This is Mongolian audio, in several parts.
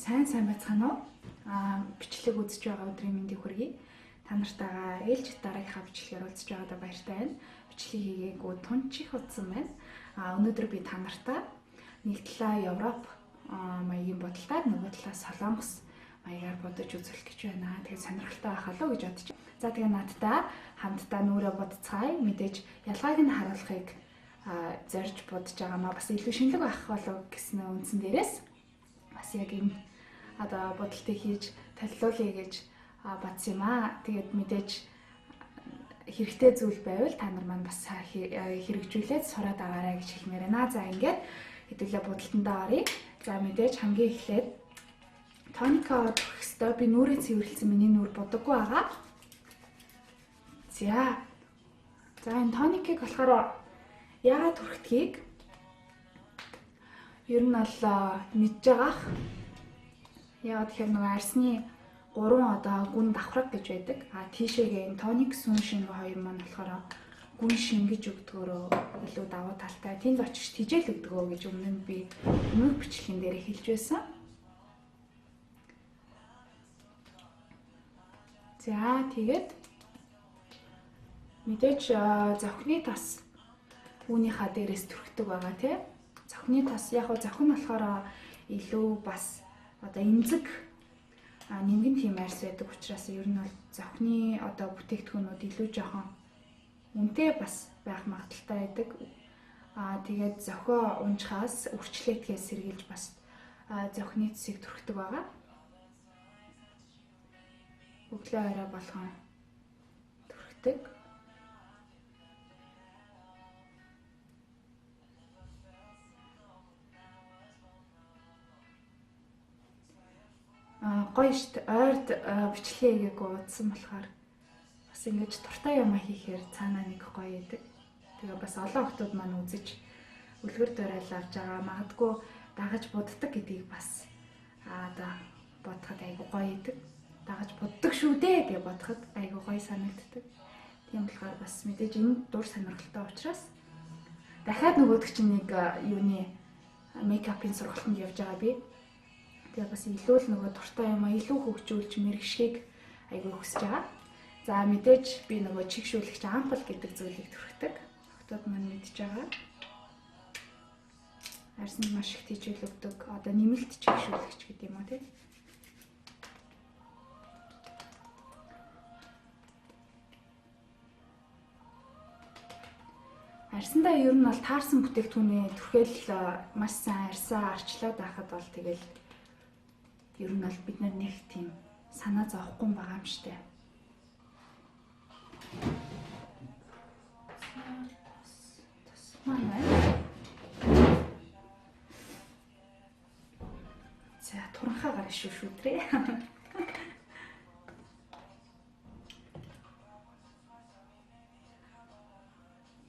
Сайн байцгаана уу? Бичлэг үзэж байгаа өдрийн мэндийг хүргэе. Та нартайгаа ээлжит дараагийнхаа бичлэгээр уулзж байгаадаа баяртай байна. Бичлэг хийгээгүй тунч их удсан байна. Өнөөдөр би та нартаа нэг талаа Европ маягийн бодолтой, нөгөө талаа Солонгос маягаар бодож үзүүлэх гэж байна. Тэгээд сонирхолтой байх болов уу гэж бодож. За тэгээ надтай хамтдаа нүрээ бодцгаая. Мэдээж ялгааг нь харуулахыг зорж бодож байгаамаа бас илүү шинэлэг байх болов гэсэн үндсэн дээрээс бас яг энэ одоо бодолтыг хийж толилуулъя гэж бодсон юм аа. Тэгээд мэдээж хэрэгтэй зүйл байвал та нар маань бас хэрэгжүүлээд сураад аваарай гэж хэлмээр байна. За ингээд хэдүүлээ бодолтондоо оръё. За мэдээж хамгийн эхлээд тоникоо түрхэх ёстой. Би нүрээ цэвэрлсэн, миний нүр будаггүй байгаа. За. За энэ тоникийг болохоор яагаад түрхдгийг ер нь бол мэдж байгаах. Яагаад тэгэхээр нөгөө арсны гурван одоо гүн давхраг гэж байдаг. А тийшээгээ энэ тоник сүүн шинг хоёр маань болохоор гүн шингэж өгдгөөрөө илүү давуу талтай. Тэнд очиж тижээл өгдгөө гэж өмнө нь би өмнөх бичлэгэн дээр хэлж байсан. За тэгээд мэдээж зохины тос үүнийхээ дээрээс түрхдэг байгаа тий. Зохины тос яг хөө зохин болохоор илүү бас одоо эмзэг нэмгэн тийм арьс байдаг учраас ер нь бол зохины одоо бүтээгдэхүүнүүд илүү жоохон үнэтэй бас байх магадaltaй байдаг. Тэгээд зохио унжихаас үрчлээдгээс сэргийлж бас зохины цэсийг түрхдэг байгаа. Өглөө орой болгон түрхдэг. Гоё штт ойрд бичлэгээ хийгээгүй удсан болохоор бас ингэж дуртай юм хийхээр цаанаа нэг гоё идэг. Тэгээ бас олон охтууд маань үзэж үлгэр дуурайл авч байгаа. Магадгүй дагаж буддаг гэдгийг бас одоо бодоход айгу гоё идэг. Дагаж буддаг шүү дээ гэж бодоход айгу гоё санагддаг. Тийм болохоор бас мэдээж энэ дур сонирхолтой учраас дахиад нөгөөдөг чинь нэг юуны мейкапын сургалтанд явж байгаа би. Тэгээ бас илүү л нөгөө дуртай юм а илүү хөгжүүлж мэрэгшгийг айгүй хүсэж байгаа. За мэдээж би нөгөө чигшүүлэгч ампл гэдэг зүйлийг түрхдэг. Охтууд маань мэдж байгаа. Арьсанд маш их тийжэл өгдөг. Одоо нэмэлт чигшүүлэгч гэдэг юм уу тий. Арьсандаа ер нь бол таарсан бүтээгдэхүүнээ түрхэл маш сайн арьсаа арчлаад байхад бол тэгэл ер нь бол бид нар нэг тийм санаа зовхгүй байгаа юм штэ. Тус маань байна. За туранхаа гарах шүү шүтрээ.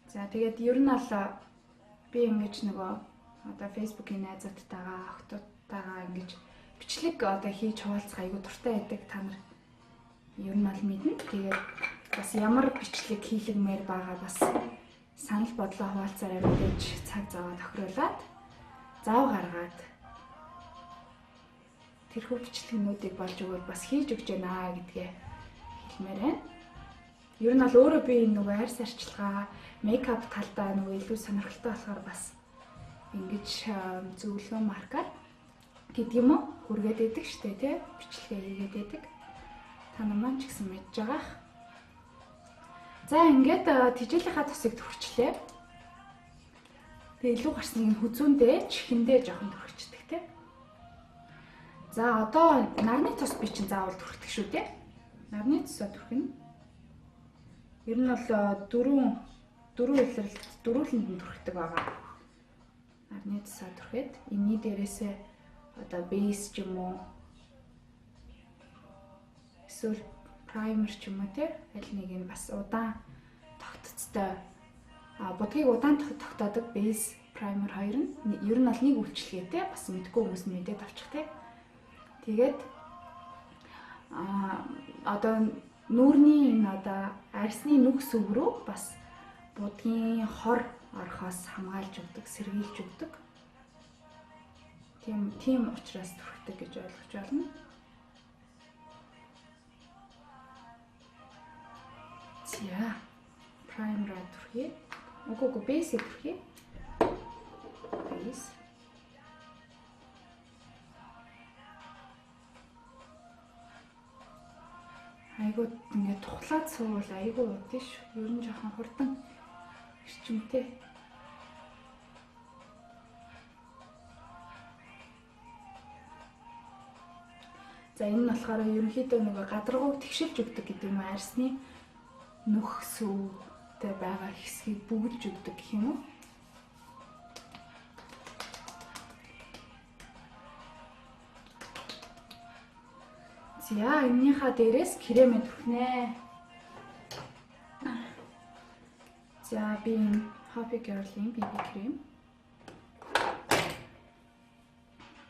За тэгээд ер нь бол би ингэж нөгөө одоо Facebook-ийн найзуудтайгаа охтуудтайгаа ингэж бичлэг одоо хийж хуваалцах айгуу дуртай байдаг. Та нар ер нь бол мэднэ. Тэгээд бас ямар бичлэг хийлгмээр байгаа бас санал бодлоо хуваалцаарай мэдээж цаг заваа тохируулаад зав гаргаад тэрхүү бичлэгнүүдийг болж өгвөл бас хийж өгч байна гэдгээ хэлмээр байна. Ер нь бол өөрөө би нөгөө арьс арчилгаа, мейкап талдаа нөгөө илүү сонирхолтой болохоор бас ингэж зөвлөгөө маркаар гэдэг юм уу хүргээд идэг штэ тий бичлэгээ хийгээд идэг. Та нар маань ч гэсэн мэдж байгаах. За ингээд тижээлийнхаа тосыг түрхчлээ. Тэгээ илүү гарсныг нь хүзүүндээ чихэндээ жоохон түрхчихдэг тий. За одоо нарны тос би чинь заавал түрхдэг шүү дээ. Нарны тосоо түрхнэ. Ер нь бол дөрвөн илрэлт дөрвөлөнд нь түрхдэг байгаа. Нарны тосоо түрхэд энэний дээрээсээ одоо бейс ч юм уу эсвэл праймер ч юм уу тий аль нэг нь бас удаан тогтцтой будгийг удаан тогтоодог бейс праймер хоёр нь ер нь бол нэг үйлчилгээтэй бас мэдгүй хүмүүс нь мэдээд авчих тий. Тэгээд одоо нүүрний энэ одоо арьсны нүх сүв рүү бас будгийн хор орохоос хамгаалж өгдөг, сэргийлж өгдөг. Тийм учраас түрхдэг гэж ойлгож байна. За, primer түрхье. Үгүй base түрхье. Base. Айгуу ингээд тухлаад суувал айгуу удаа ш. Ер нь жоохон хурдан эрчимтэй. За энэ нь болохоор ерөнхийдөө нөгөө гадаргууг тэгшилж өгдөг гэдэг юм уу? Арьсны нүх сүүтэй байгаа хэсгийг бөглөж өгдөг гэх юм уу? За энэнийхээ дээрээс кремээ түрхнэ. За би энэ Happy Girl-ийн BB крем.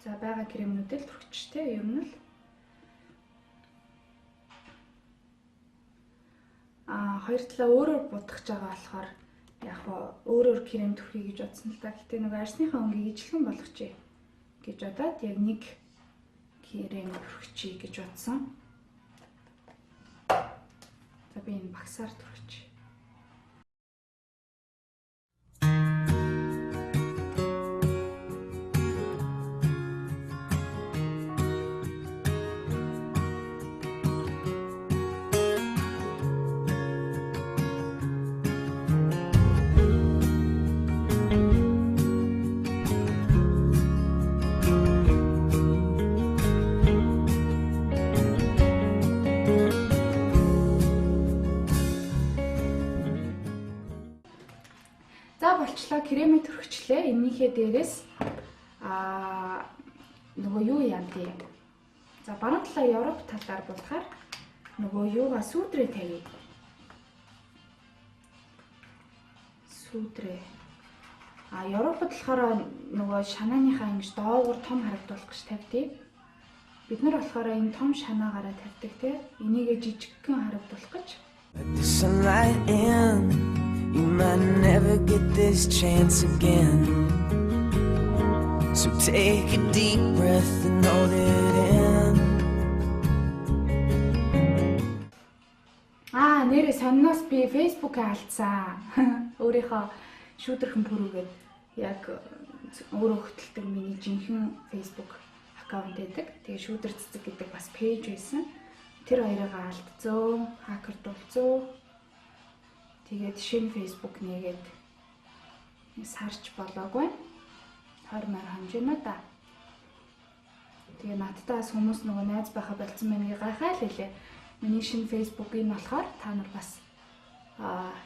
За байгаа кремнүүдэл түрхчихтэй ер нь л. Хоёр талаа өөрөөр будах гэж байгаа болохоор яг өөрөөр крем түрхье гэж бодсон л та. Гэтэ нөгөө арьсныхаа өнгийг ижилхэн болгочих гэж бодоод яг нэг крем түрхчихье гэж бодсон. За би энэ багсаар түрхчих. За болчлоо, кремээ түрхчлээ. Эннийхээ дээрээс нөгөө юу яа тий. За баруун талаа Европ талаар булахаар нөгөө юугаа сүүдрээ тавья. Сүүдрээ. Европод болохоор нөгөө шанааныхаа ингэж доогуур том харагдуулах гэж тавьдیں۔ Бид нар болохоор энэ том шанаагаараа тавьдаг тий. Энийгээ жижигхэн харагдуулах гэж. You might never get this chance again. So take a deep breath and hold it in. Нэрээ сонноос би Facebook-аа алдсан. Өөрийнхөө шүүдэрхэн пүрүүгээд яг өөрөө хөтэлдэг миний жинхэнэ Facebook аккаунт байдаг. Тэгээ шүүдэр цэцэг гэдэг бас пэйж байсан. Тэр хоёрыг алдсан, хакердуулсан. Тэгээд шинэ Facebook нээгээд сарч болоогүй. 20 мөр хонжино да. Тэгээ надтай бас хүмүүс нөгөө найз байха болцсон байна гэж гайхаа л хэлээ. Миний шинэ Facebook-ийн болохоор та нар бас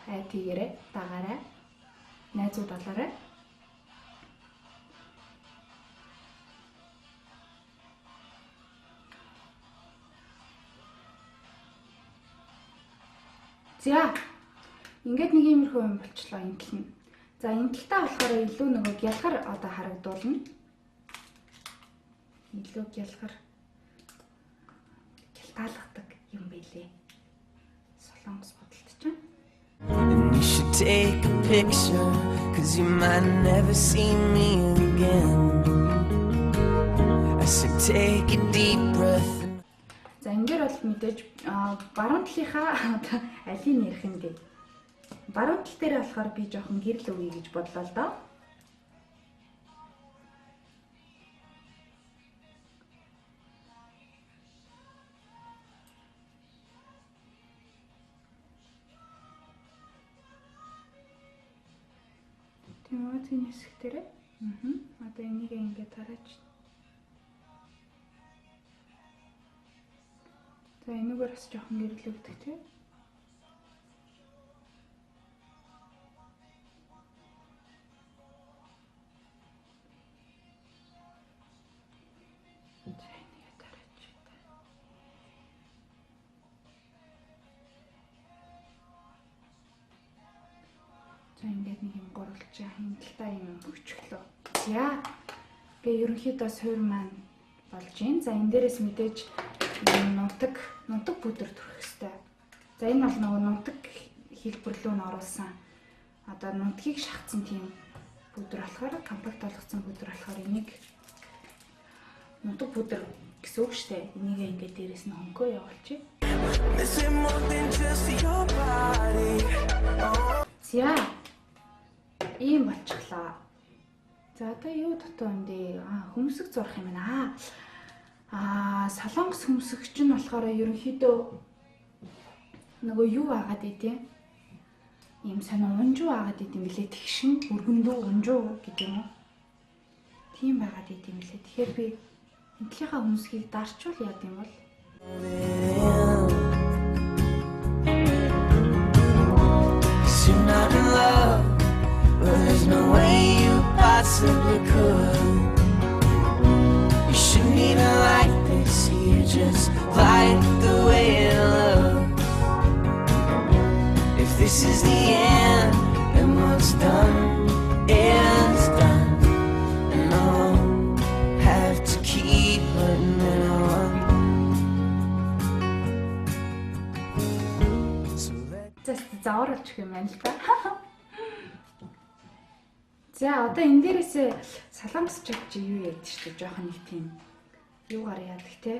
айд хийгээрэй, дагаарай. Найзууд болоорой. За ингээд нэг иймэрхүү юм болчлоо энэ тал нь. За энэ талтаа болохоор илүү нөгөө гялгар одоо харагдуулна. Илүү гялгар гялтаалгадаг юм байлээ. Солонгос бодолт чинь. And you should take a picture, 'cause you might never see me again. I said take a deep breath. За ингээд бол мэдээж баруун талынхаа одоо алийг ярих юм бэ? Баруун тал дээр болохоор би жоохон гэрэл өгье гэж бодлоо л доо. Тийм үү, тийм хэсэг дээрээ. Одоо энийг ингээд тараач. За энэгээр бас жоохон гэрэл өгдөг тий. За ингээд нэг юм гурвалжаа энэ талтаа юм өгчлөө. За гээ ерөнхийдөө суур маань болж гин. За энэ дээрээс мэдээж нунтаг бүдэр түрхэх хэвээр. За энэ бол нөгөө нунтаг хэлбэрлүү нь оруулсан. Одоо нунтгийг шахацсан тийм бүдэр болохоор компакт болгоцсон бүдэр болохоор энийг Нутаг бүдэр гэсэн үг штэ. Энийг ингээд дээрэс нь хөнгөө явуулчих. Missing more than just your body. Oh. За. Ийм болчихлоо. За одоо юу дутуу юм бэ? Хөмсөг зурх юм байна. Солонгос хөмсөгч нь болохоор ерөнхийдөө нөгөө юу агаад идэв? Ийм сонин унжуу агаад идэв юм билээ. Тэгшин өргөндөө унжуу гэдэг юм уу? Тийм байгаад идэв юм билээ. Тэгэхээр би энэ талынхаа хөмсгийг дарчвал яад юм бол? 'Cause you're not in love, well, there's no way you possibly could. You shouldn't even like this, you just like the way it looks. If this is the end, then what's done is done. And I won't have to keep putting it on. So let За завар болчих юм байна л да. За одоо энэ дээрээсээ солонгосчууд чи юу яадаг шүү дээ. Жохон нэг тийм юугаар яадаг те.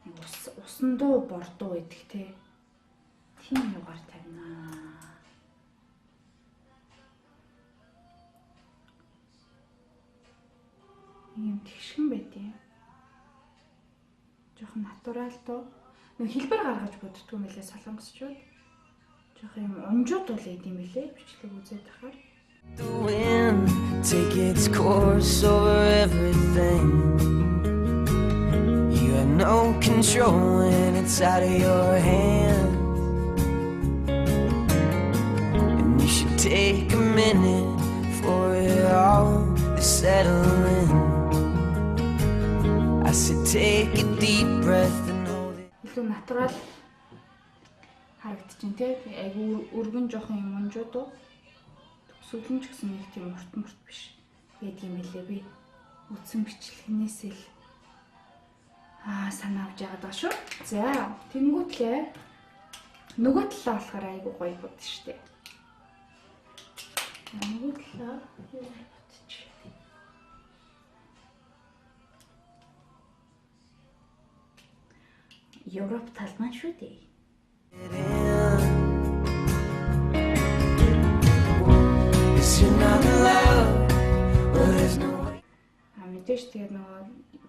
Нэг усан дуу бордуу байдаг те. Тийм юугаар тавина. Нэг юм тэгшгэн байт юм. Жохон натурал дуу. Нэг хэлбэр гаргаж боддгоо юм билээ солонгосчууд. Жохон юм унжууд бол идэм билээ. Бичлэг үзээд тахаар. the wind take its course over everything. You have no control when it's out of your hands. And you should take a minute for it all to settle in. I said take a deep breath and hold it. Илүү натурал харагдчихээн те. Айгу өргөн жохон юм унжууд уу. Төгсгөл нь ч гэсэн нэг тийм урт мурт биш байдаг юм билээ би. Үтсэн бичлэгнээс л санаа авч яагаад байгаа шүү. За тэнгүүтлээ нөгөө талаа болохоор айгу гоё бод штэ. Нөгөө талаа юу бодчих. Европ тал маань шүү дээ. 'Cause you're not in love, well, there's no way. Мэдээж тэгээд нөгөө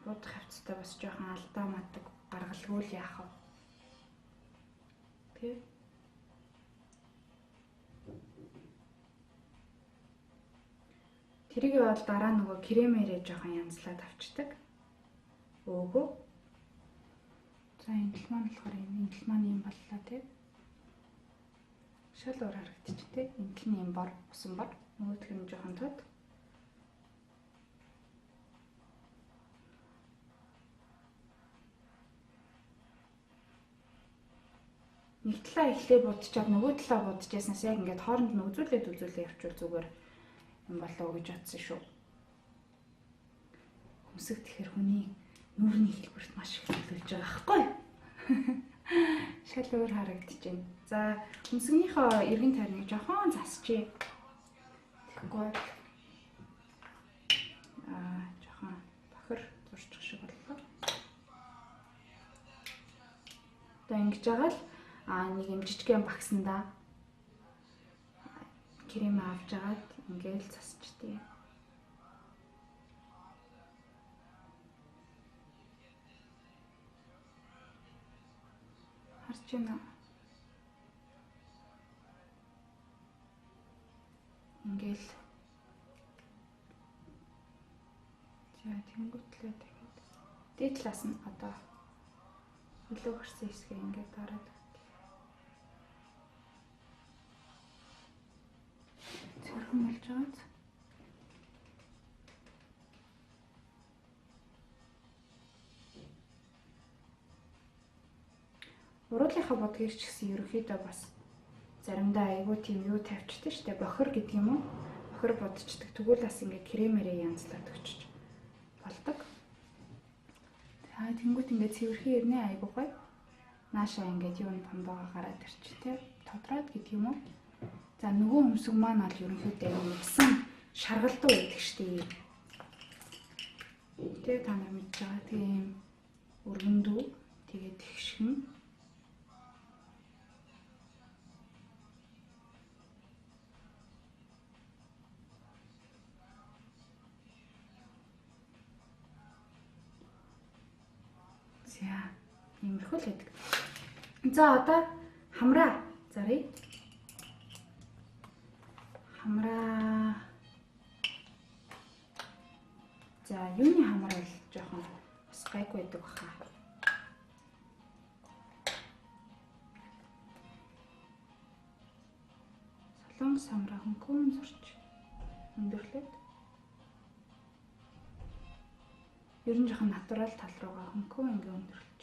будах хавцтай бас жоохон алдаа мадаг гаргалгүй л яах вэ? Тэ? Тэрийг бол дараа нөгөө кремээрээ жоохон янзлаад авчдаг. Өөгөө. За энэ тал маань болохоор энэ тал маань юм боллоо тий. Шал уур харагдчих тий. Энэ тал нь юм бор, усан бор. Нөгөөх нь жоохон тод. Нэг талаа эхлээ будчаад нөгөө талаа будчихснаас яг ингээд хооронд нь үзүүлээд үзүүлээ явуул зүгээр юм болоо гэж бодсон шүү. Хөмсөг тэгэхээр хүний нүүрний хэлбэрт маш их нөлөөлж байгаа байхгүй юу? Шал өөр харагдаж байна. За хөмсгнийхөө эргэн тойрныг жоохон засчээ. Тэгэхгүй бол жоохон бохир зурчих шиг боллоо. Одоо ингэж байгаа л нэг юм жижигхэн багсандаа крем авч агаад ингээл засчдээ. Харж байна уу? Ингээл за тэнгуүтлээ дахиад дээд талаас нь одоо илүү гарсан хэсгээ ингээд дараад цэрхэн болж байгааз. Уруулынхаа будгийг ч гэсэн ерөнхийдөө бас заримдаа айгүй тийм юу тавьчихдээ штэ бохир гэдэг юм уу? Бохир будчдаг. Тэгвэл бас ингээд кремээрээ янзлаад өчөж болдог. За тэнгуут ингээд цэвэрхэн ирнэ айгүй гоё. Наашаа ингээд юу помбогоо гараад ирчих те. Тодроод гэдэг юм уу? За нөгөө хөмсөг маань бол ерөнхийдөө юм усан шаргалдуу байдаг штэ. Тэгээ та нар мэдж байгаа тийм өргөндүү тэгээ тэгшхэн. За, иймэрхүү л байдаг. За, одоо хамраа заръя. Хамраа. За, юуны хамар бол жоохон бас гайгүй байдаг баха. Солонгос хамраа хөнгөн зурч өндөрлөөд. Ер нь жоохон натурал тал руугаа хөнгөн ингээ өндөрлөж.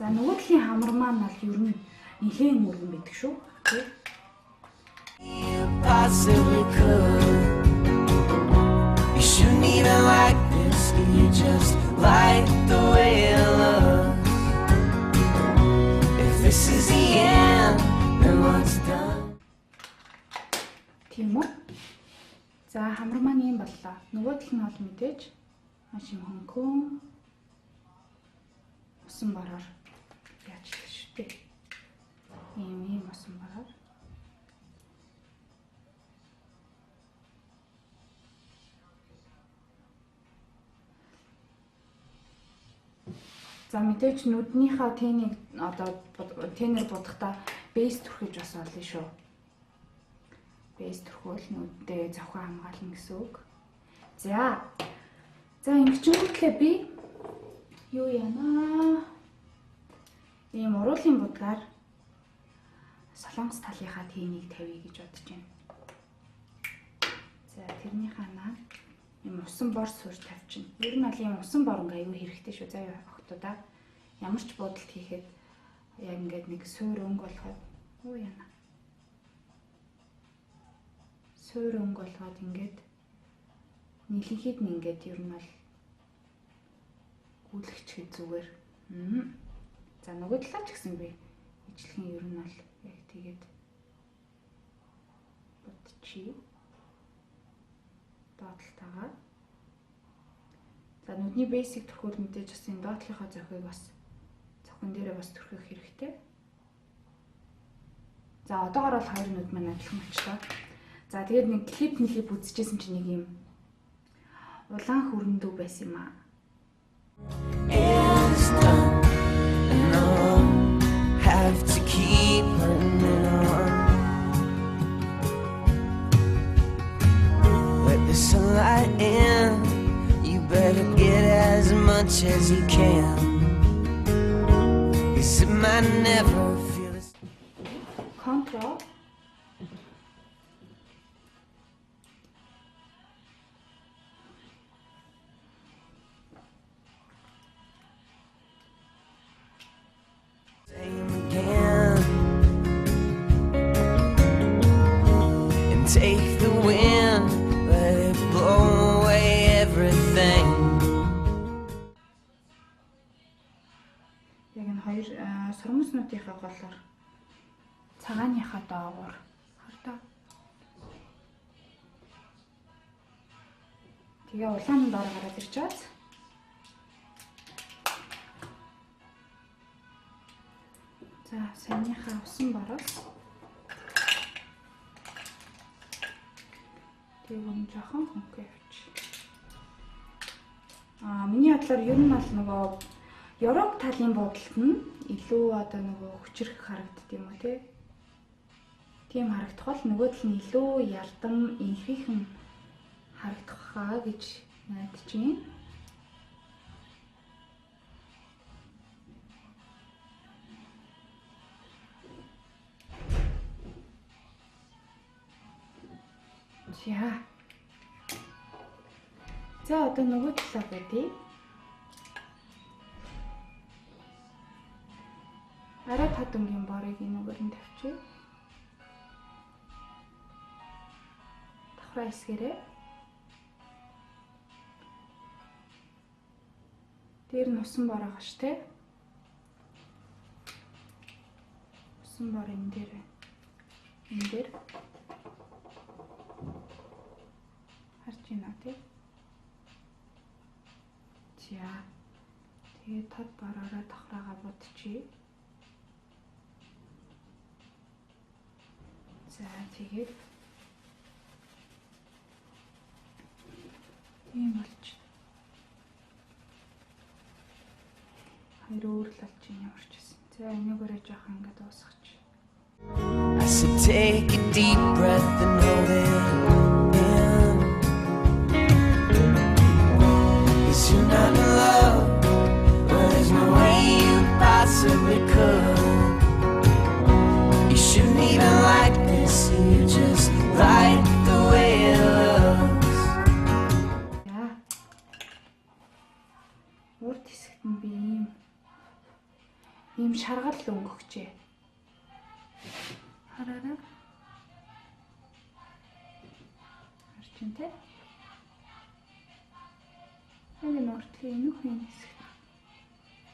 За, нөгөө талын хамар маань бол ер нь нэлээн өргөн байдаг шүү. Тэ? You possibly could. You shouldn't even like this. You just like the way it looks. If this is the end, then what's done? Тийм үү? За, хамар маань ийм боллоо. Нөгөө тал нь бол мэдээж маш юм хөнгөн усан бороор яаж л шүү дээ. Ийм усан бороор. За, мэдээж нүднийхээ тэнийг одоо тэнэр будахтаа бейс түрхэж бас болно шүү. Бейс түрхвэл нүддээ зовхоо хамгаална гэсэн үг. За. За, ингэчүүнтлээ би юу яана? Ийм уруулын будгаар солонгос талынхаа тэнийг тавья гэж бодож байна. За, тэрнийхээ наа ийм усан бор суурь тавьчихна. Ер нь бол ийм усан бор ингээ аюу хэрэгтэй шүү. За, охтуудаа ямар ч будалт хийхэд яг ингээд нэг суур өнгө болгоод юу яана? Суур өнгө болгоод ингээд нэлэнхэд нь ингээд ер нь бол гүйлгчхэд зүгээр. За, нөгөө талаа ч гэсэн би ижлэхэн ер нь бол яг тэгээд будчих. Доотлолтойгоо. За, нүдний бейсик түрхүүл мэдээж бас энэ доотлынхоо зохийг бас зохин дээрээ бас түрхэх хэрэгтэй. За, одоогор бол хоёр нүд маань адилхан болчлоо. За, тэгээд нэг клип үзчихсэн чинь нэг юм улаан хөрөндөө байсан юм аа. It's done, and I won't have to keep putting it on. Let the sunlight in. You better get as much as you can. 'Cause it might never feel the same. Control. Same again. And take the wind, let it blow away everything. Яг энэ хоёр сурмаснуудынхаа голоор цагааныхаа доогуур хардаа. Тэгээ улаан доор гараад ирж байгаа. За, саяныхаа усан бороос тэг юм жоохон хөнгө явчих. Миний бодлоор ер нь бол нөгөө Европ талын будалт нь илүү одоо нөгөө хүчрэх харагдд юм уу те? Тийм харагдах бол нөгөө тал нь илүү ялдан инхийхэн харагдах хаа гэж найдаж байна. За. За, одоо нөгөө талаа будъя. Арай тод өнгийн борыг энүүгээр нь тавьчих. Давхраа хэсгээрээ. Дээр нь усан бор байгаа ш тэ. Усан бор энэ дээр байна. Энэ дээр. Харж байна тий. За. Тэгээд тод бороороо давхраага будчихъя. За тэгээд ийм болчих. Хоёр өөр л болж юм ямар ч байсан. За энүүгээрээ жоохон ингээд уусгач. I said take a deep breath and hold it in. 'Cause you're not in love, well there's no way you possibly could. You shouldn't even like this, you just like the way it looks. За. Урд хэсэгт нь би ийм шаргал өнгөгчээ. Хараарай. Харж байна те? Яг энэ уртлын энүүхэн хэсэгт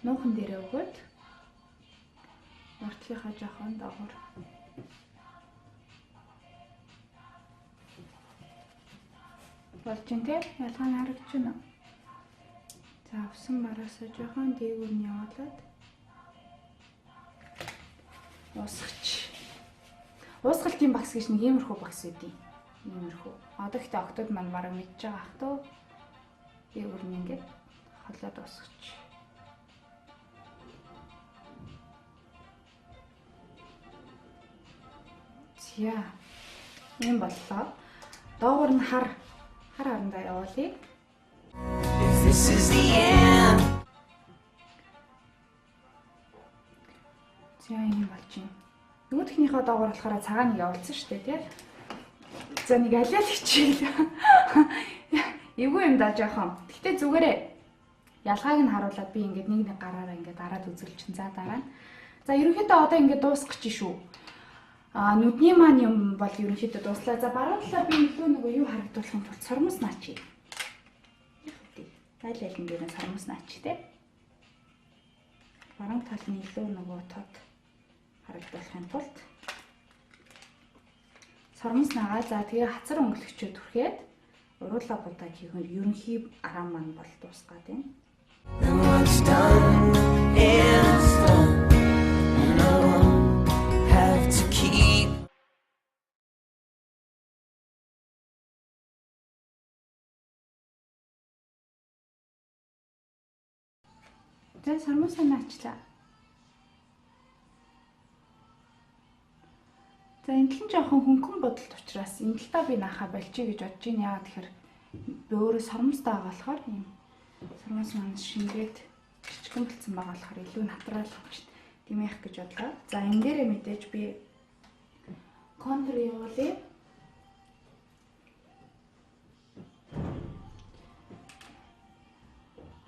нуухан дээрээ өгөөд уртлынхаа жоохон доогуур болж байна те? Ялгаа нь харагдаж байна уу? За авсан бараасаа жоохон дээгүүр нь явуулаад уусгач. Уусгалтын багс гэж нэг иймэрхүү багс үүдий. Иймэрхүү. Одоо ихтэй октод маань бараг мэдж байгаа ах туу. Дээгүүр нь ингээд холиод уусгач. За. Ийм боллоо. Доогуур нь хар харандаа явуулъя. If this is the end. За ийм болж байна. Нөгөөдхнийхөө доогуур болохоор цагаан нэг явуулсан шүү дээ, тий? За нэг алиал хичээл. Эвгүй юм да жоохон. Гэхдээ зүгээрээ ялгааг нь харуулад би ингээд нэг нэг гараараа ингээд дараад үзүүлчин. За дараа нь. За ерөнхийдөө одоо ингээд дуусгах чинь шүү. А нүдний маань юм бол ерөнхийдөө дууслаа. За баруун талаар би илүү нөгөө юу харагдуулахын тулд сормос наачи. Яг үгүй. Аль аль нь дээр нь сормос наачи те. Баруун тал нь илүү нөгөө тод харагдуулахын тулд сормос нагаа. За тэгээ хацар өнгөлөгчөө түрхээд уруулаа будааг хийх нь ерөнхий араа маань бол дуусгаад байна. And what's done is done. And I won't have to keep. За сормосоо наачлаа. За энэ тал нь жоохон хөнгөн бодолт учраас энэ талтаа би наахаа болчихъя гэж бодож байна. Яагаад тэгэхээр би өөрөө сормостой байгаа болохоор ийм сормос маань шингээд жижигхэн болсон байгаа болохоор илүү натурал болчихно. Тийм яах гэж бодлоо. За энэ дээрээ мэдээж би контур явуулъя.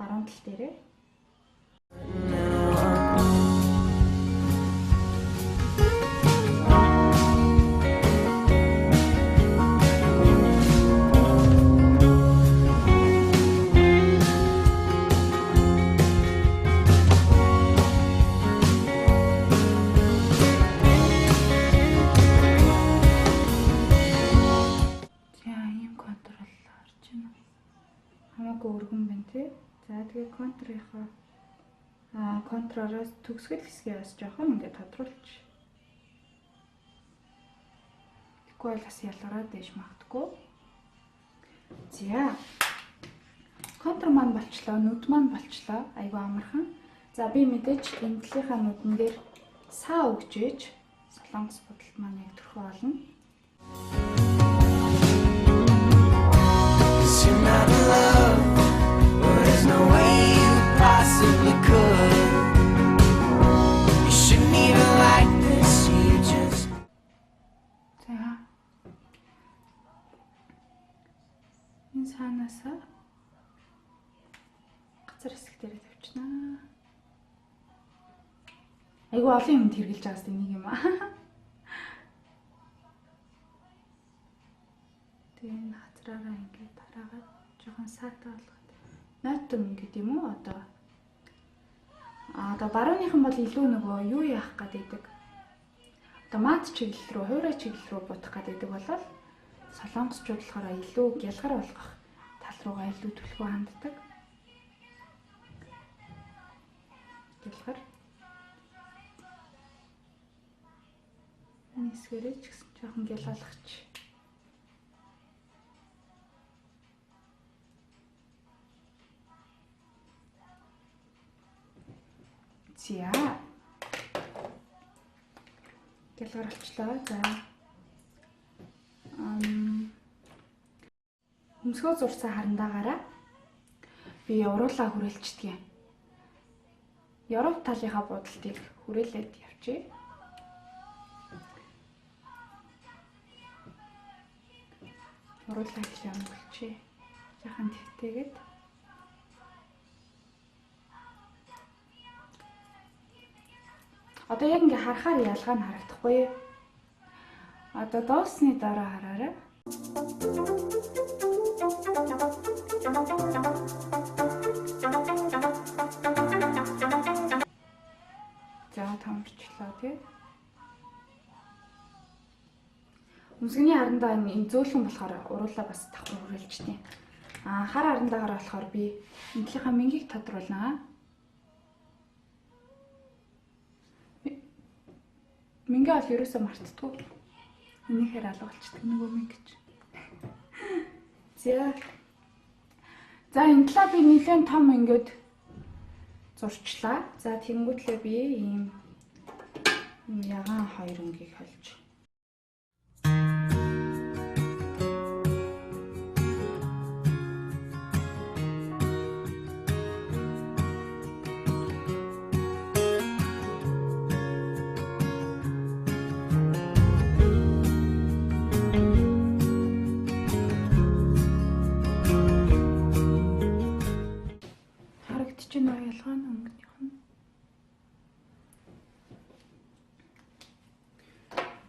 Баруун тал дээрээ. За ийм контур боллоо харж байна. Хамаагүй өргөн байна тий. За тэгээ контурынхаа контуророос төгсгөл хэсгээ бас жоохон ингээд тодруулж. Тэгэхгүй бол бас ялгараад ээж магадгүй. За. Контур маань болчлоо, нүд маань болчлоо. Айгүй амархан. За би мэдээж энэ талынхаа нүдэн дээр саа өгч ээж солонгос будалт маань яг төрхөө болно. 'Cause you're not in love, well there's no way you possibly could. You shouldn't even like this, you just За. Энэ саанаасаа газар хэсэг дээр тавьчихнаа. Айгүй олон юмд хэрглэж байгаас нэг юм аа. Тэгээ энэ хазраараа ингээд дараагаад жоохон саатай болгоод нойтон гэдэг юм уу одоо. Одоо барууныхан бол илүү нөгөө юу яах гээд идэг. Одоо мат чиглэл рүү, хуурай чиглэл рүү будах гээд идэг болол солонгосчууд болохоор илүү гялгар болгох тал руугаа илүү түлхүү ханддаг. Гялгар. Энэ хэсгээрээ ч гэсэн жоохон гялгаалгач. За. Гялгар болчлоо. За. Хөмсгөө зурсан харандаагаараа би уруулаа хүрээлчдэг юм. Европ талынхаа будалтыг хүрээлээд явчихъя. Уруулаа эхлээ өнгөлчээ. Жаахан тэгтээгээд. Одоо яг ингээ харахаар ялгаа нь харагдахгүй. Одоо дууссаны дараа хараарай. За томорчлоо тий. Өмсгөний харандаа энэ зөөлхөн болохоор уруулаа бас давхар хүрээлчтэй. Аа хар харандаагаар болохоор би энэ талынхаа мэнгийг тодруулнаа. Мэнгээ бол ерөөсөө мартдаггүй. Энийхээр алга болчдөг нөгөө мэнг гэж. За. За энэ талаа би нэлээд том ингээд зурчлаа. За тэнгүүтлээ би ийм ягаан хоёр өнгийг холж.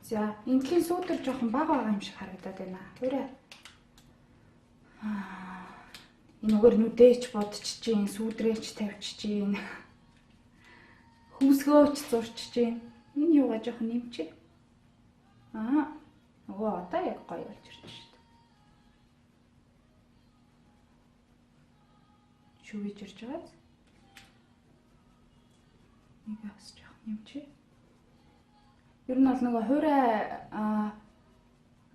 За, энэ талын сүүдэр жоохон бага байгаа юм шиг харагдаад байна. Өөрөө. Энэ үгээр нүдээч бодчих чинь, сүүдрээч тавьчих чинь. Хөмсгөөч зурчих чинь. Энэ юугаа жоохон нэмчих. Аа, нөгөө одоо яг гоё болж ирж шүү дээ. Шүвэж ирж байгааз. Нэг бас жоохон нэмчих. Ер нь бол нөгөө хуурай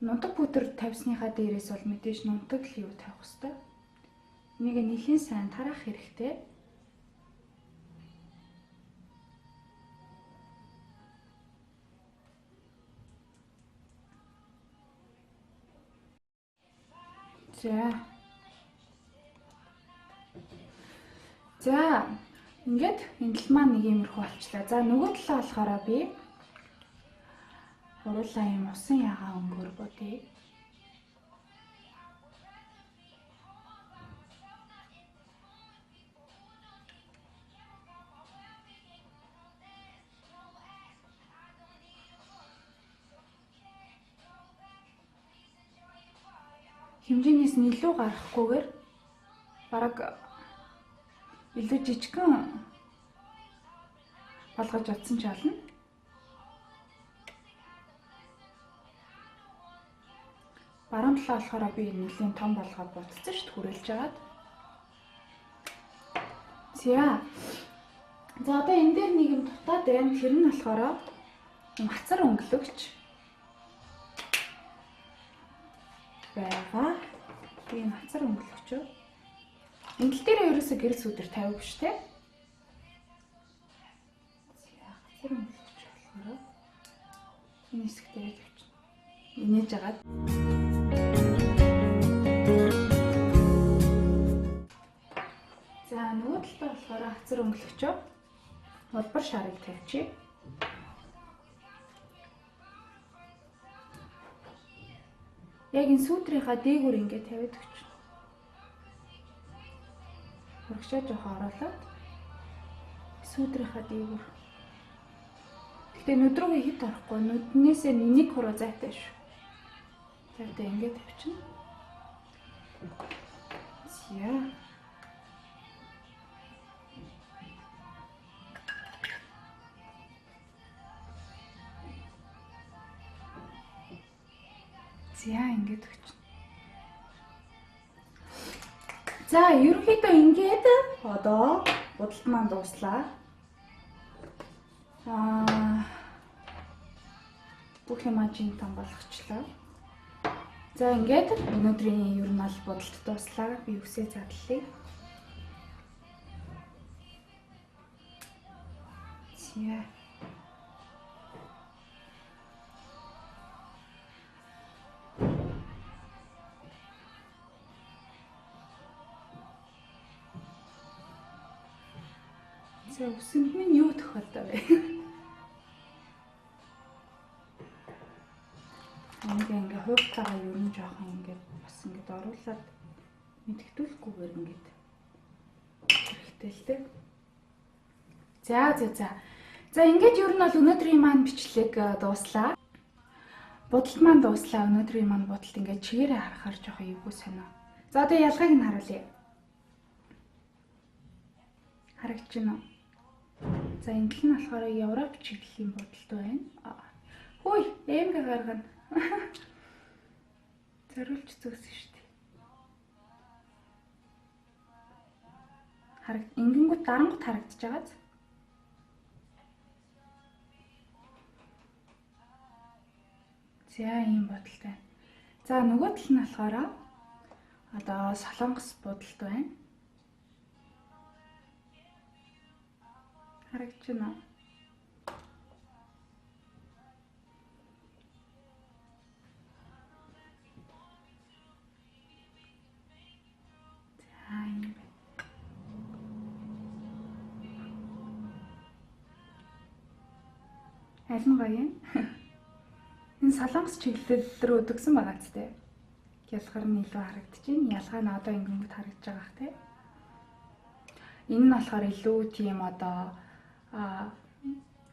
нунтаг пудр тавьсныхаа дээрээс бол мэдээж нунтаг л юу тавих хэвээр. Энийг нэлийн сайн тараах хэрэгтэй. За. За, ингээд энэ тал маань нэг иймэрхүү болчлаа. За, нөгөө талаа болохоор би уруулаа юм усан ягаан өнгөөр будъя. Хэмжээнээс нь илүү гарахгүйгээр бараг илүү жижигхэн болгож утсан ч болно. Баруун талаа болохоор би нэлийн том болгоод будсан шүү дээ хүрээлж агаад. За. За одоо энэ дээр нэг юм дутаад байна. Тэр нь болохоор хацар өнгөлөгч байгаа. Би энэ хацар өнгөлөгч үү? Энэ тал дээр ерөөсөө гэрэл сүдэр тавиагүй шүү дээ. За, хацар өнгөлөгч болохоор энэ хэсэг дээр тавьчихна. Инээж агаад. За, нөгөө талдаа болохоор хацар өнгөлөгчөө улбар шарыг тавьчих. Яг энэ сүүдрийнхаа дээгүүр ингээд тавиад өгч. Урагшаа жоохон оруулаад сүүдрийнхаа дээгүүр. Гэхдээ нүд рүүгээ хит орохгүй, нүднээсээ нэг хуруу зайтай шүү. Зайтай ингээд тавьчихна. За. За, ингээд өгч. За, ерөнхийдөө ингээд одоо будалт маань дууслаа. Бүх юм жин том болгочлоо. За ингээд өнөөдрийн ер нь бол будалт дууслаа. Би үсээ задлаа. За. За үсэнд минь юу тохиолдов вэ? Ингээ хууртайгаа ер нь жоохон ингээд бас ингээд оруулаад мэдгэдүүлэхгүйгээр ингээд хэрэгтэй л дээ. За за за. За ингээд ер нь бол өнөөдрийн маань бичлэг дууслаа. Будалт маань дууслаа. Өнөөдрийн маань будалт ингээд чигээрээ харахаар жоохон эвгүй сонио. За одоо ялгааг нь харуулъя. Харагдаж байна уу? За энэ тал нь болохоор Европ чиглэлийн будалт байна. Хөөе, эмгэ гаргана. Зориулж зөөсөн шүү дээ. Ингэнгүүт дарангуут харагдаж байгааз. За ийм будалт байна. За нөгөө тал нь болохоор одоо Солонгос будалт байна. Харагдаж байна уу? За ийм байна. Аль нь гоё юм? Энэ Солонгос чиглэл рүү дөгсөн байгаа ч тийм. Ялгар нь илүү харагдаж байна. Ялгаа нь одоо ингэнгүүт харагдаж байгаа бах тийм. Энэ нь болохоор илүү тийм одоо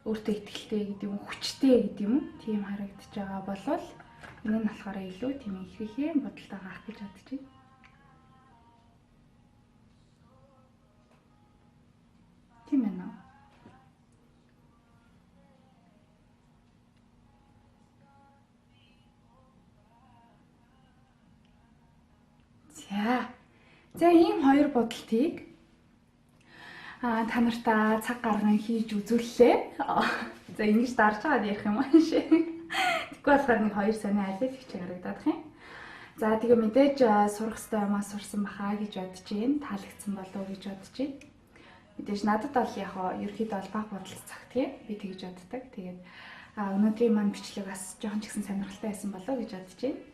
өөртөө ихтэй гэдэг юм, хүчтэй гэдэг юм уу? Тийм харагдаж байгаа болвол энэ нь болохоор илүү тийм ихэрхээ бодолтой байгаа гэж бодож байна. Тийм ээ нөө. За. За ийм хоёр бодолтыг та нартаа цаг гарган хийж үзүүллээ. За ингэж дарж байгаад ярих юм аа шээ. Тэгэхгүй болохоор нэг хоёр сони аль л хичээ харагдаад юм. За тэгээ мэдээж сурах ёстой юмаа сурсан бахаа гэж бодож байна. Таалагдсан болов уу гэж бодож байна. Мэдээж надад бол яг ерөөхдөө бол баг бодолт цагтгийг би тэгж боддог. Тэгээд өнөөдрийн маань бичлэг бас жоохон ч гэсэн сонирхолтой байсан болов уу гэж бодож байна.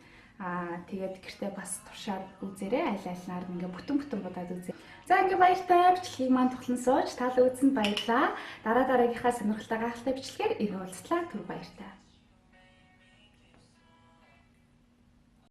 Тэгээд гэртээ бас туршаад үзээрэй. Аль альнаар ингээ бүтэн бүтэн будаад үзээ. За ингээ баяртай бичлэгийг маань тухлан сууж таалагдсанд баярлалаа. Дараа дараагийнхаа сонирхолтой гайхалтай бичлэгээр иргэн уулзлаа. Түр баяртай.